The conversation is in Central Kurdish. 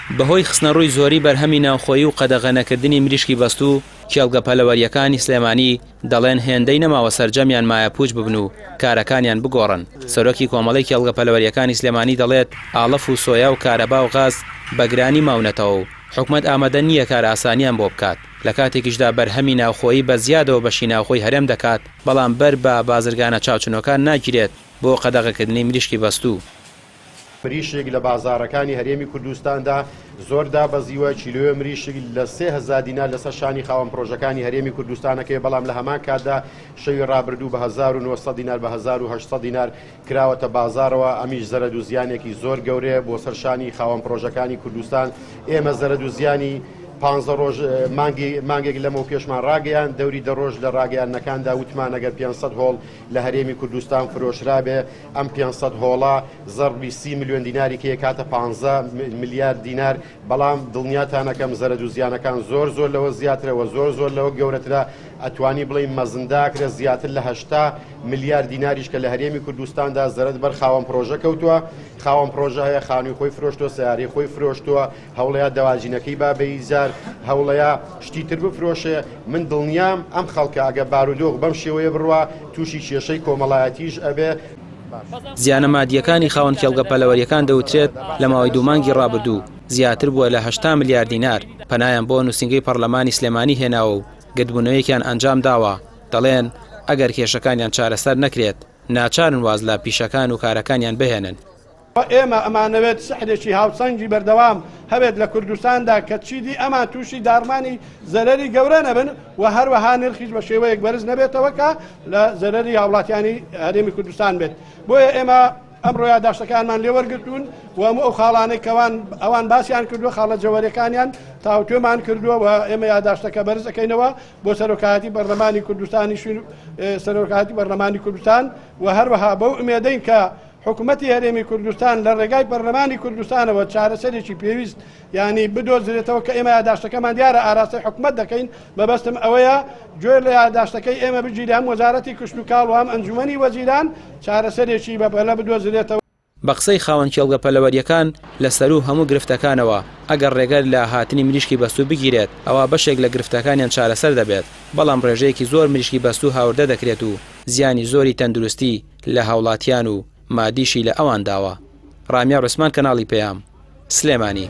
بەهۆی خستنەڕووی زۆری بەرهەمی ناوخۆیی و قەدەغەنەکردنی مریشکی بەستوو، کێڵگە پەلەوەرییەکانی سلێمانی دەڵێن هێندەی نەماوە سەرجەمیان مایەپووچ ببن و کارەکانیان بگۆڕن. سەرۆکی کۆمەڵەی کێڵگە پەلەوەرییەکانی سلێمانی دەڵێت، ئاڵەف و سۆیا و کارەبا و غاز بە گرانی ماونەتەوە و حکومەت ئامادە نییە کارئاسانییان بۆ بکات، لە کاتێکیشدا بەرهەمی ناوخۆیی بە زیادەوە بەشی ناوخۆی هەرێم دەکات، بەڵام بەر بە بازرگانە چاوچنۆکان ناگیرێت بۆ قەدەغەکردنی مریشکی بەستوو. مریشک لە بازاڕەکانی هەرێمی کوردستاندا زۆر دابەزیوە، کیلۆیە مریشک لە 3000 دینار لەسەر شانی خاوەن پرۆژەکانی هەرێمی کوردستانەکەی، بەڵام لە هەمان کاتدا شەوی ڕابردوو بە 1900 دینار بە 1800 دینار کراوەتە بازاڕەوە، ئەمیش زەرەد و زیانێکی زۆر گەورەیە بۆ سەر شانی خاوەن پرۆژەکانی کوردستان. ئێمە زەرەد و زیانی پانزە ڕۆژ مانگی مانگێک لەمەو پێشمان ڕاگەیاند، دەوری دە ڕۆژ لە ڕاگەیاندنەکاندا وتمان ئەگەر 500 هۆڵ لە هەرێمی کوردستان فرۆشرابێ ئەم 500 هۆڵە زەڕبی سی ملیۆن دیناری کە ئەکاتە پانزە ملیار دینار، بەڵام دڵنیاتان ئەکەم زەرەد و زیانەکان زۆر زۆر لەوە زیاترە و زۆر زۆر لەوە گەورەترە، ئەتوانی بڵێی مەزنداکرە زیاتر لە 80 ملیار دیناریش کە لە هەرێمی کوردستاندا زەرەد بەر خاوەن پرۆژە کەوتووە، خاوەن پرۆژە هەیە خانووی خۆی فرۆشتووە، سەیارەی خۆی فرۆشتووە، هەوڵەیا دەواجینەکەی با بە ئیجار، هەوڵەیا شتی تر بفرۆشێ، من دڵنیام ئەم خەڵکە ئەگەر بارودۆخ بەم شێوەیە بڕوا تووشی کێشەی کۆمەڵایەتیش ئەبێ. زیانە مادییەکانی خاوەن کێڵگە پەلەوەرییەکان دەوترێت لە ماوەی دوو مانگی ڕابردوو زیاتر بووە لە 80 ملیار دینار، پەنایان بۆ نووسینگەی پەڕلەمانی سلێمانی هێناوە و گردبوونەوەیەکیان ئەنجام داوە، دەڵێن ئەگەر کێشەکانیان چارەسەر نەکرێت ناچارن واز لە پیشەکان و کارەکانیان بهێنن. ئێمە ئەمانەوێت سحرێکی هاوسەنگی بەردەوام هەبێت لە کوردستاندا کە چیدی ئەمان تووشی داڕمانی زەرەری گەورە نەبن و هەروەها نرخیش بە شێوەیەک بەرز نەبێتەوە کە لە زەرەری هاوڵاتیانی هەرێمی کوردستان بێت. بۆیە ئێمە ئەمڕۆ یاداشتەکانمان لێوەرگرتوون و هەموو ئەو خاڵانەی کەوان ئەوان باسیان کردووە خاڵە جەوەرەکانیان تاوتوێمان کردووە و ئێمە یاداشتەکە بەرز ئەکەینەوە بۆ سەرۆکایەتی پەرلەمانی کوردستانی سەرۆکایەتی پەرلەمانی کوردستان و هەروەها بەو ئومێدەین کە حکومەتی هەرێمی کوردستان لە ڕێگای پەرلەمانی کوردستانەوە چارەسەرێکی پێویست یانی بدۆزرێتەوە کە ئێمە یاداشتەکەمان دیارە ئاراستەی حکومەت دەکەین، مەبەستم ئەوەیە گوێ لە یاداشتەکەی ئێمە بگیرێ هەم وەزارەتی کشتوکاڵ و هەم ئەنجومەنی وەزیران چارەسەرێکی بەپەلە بدۆزرێتەوە. بە قسەی خاوەن کێڵگە پەلەوەرییەکان، لە سەروو هەموو گرفتەکانەوە، ئەگەر ڕێگە لە هاتنی مریشکی بەستوو بگیرێت، ئەوا بەشێک لە گرفتەکانیان چارەسەر دەبێت، بەڵام ڕێژەیەکی زۆر مریشکی بەستوو هاوردە دەکرێت و زیانی زۆری تەندروستی لە هاوڵاتیان و مادیشی لە ئەوان داوە. ڕامیار عوسمان کەناڵی پەیام، سلێمانی.